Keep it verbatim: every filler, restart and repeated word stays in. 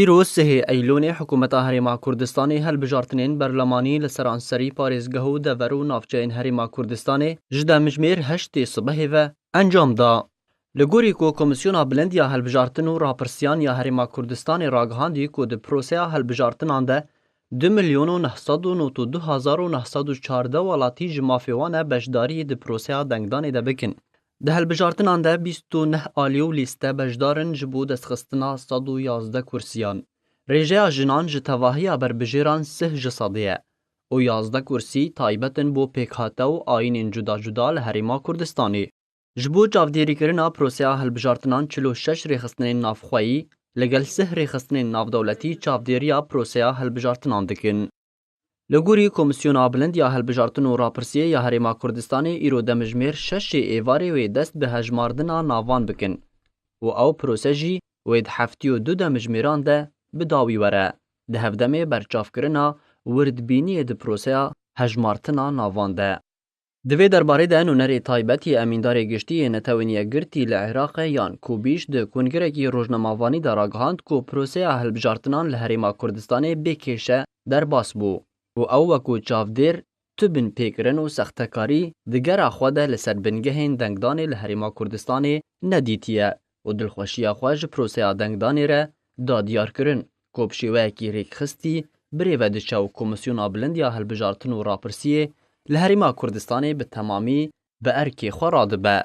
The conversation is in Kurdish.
Îro sihê Eylûnê hikûmeta Herêma Kurdistanê hilbijartinên berlemanî li seranserî parêzgeh û dever û navçeyên Herêma Kurdistanê ji demjimêr heştê sibehê ve encam da. Li gorî ku Komîsyona Bilind ya Hilbijartin û Rapirsiyan ya Herêma Kurdistanê ragihandî ku di proseya hilbijartinan de du milyon û neh sed û nod û du hezar û neh sed û çardeh welatî ji mafê wan e beşdarî di proseya dengdanê de bikin. Di hilbijartinan de bîst û neh alî û lîste beşdar in ji bo destxistina sed û yazdeh kursiyan. Rêjeya jinan ji tevahiya berbijêran sih ji sedê ye û yazdeh kursî taybet in bo pêkhate û ayînên cuda cuda li Herêma Kurdistanê. Ji bo çavdêrîkirina proseya hilbijartinan çil û şeş rêxistinên navxweyî, li gel sih rêxistinên navdewletî çavdêriya proseya hilbijartinan dikin. Li gorî Komîsyona Bilind ya Hilbijartin û Rapirsiyê ya Herêma Kurdistanê îro demjimêr şeşê êvarê wê dest bi hejmardina navan bikin û ew prose jî wê di heftê û du demjimêran de bi dawî were, di hevdemê berçavkirina wirdbîniyê di proseya hejmartina navan de. Di vê derbarê de nûnerê taybet yê Emîndarê Giştî yê Netewên Yekgirtî li Iraqê Yan Kubîş di kongirekî rojnamevanî de ragihand ku proseya hilbijartinan li Herêma Kurdistanê bê kêşe derbas bû û ew wekû çavdêr tu binpêkirin û sextekarî di gera xwe de li ser bingehên dengdanê li Herêma Kurdistanê nedîtiye û dilxweşiya xwe ji proseya dengdanê re da diyarkirin ku bi şêweyekî rêkxistî birêve diçe û Komîsyona Bilind ya Hilbijartin û Rapirsiyê li Herêma Kurdistanê bi temamî bi erkê xwe radibe.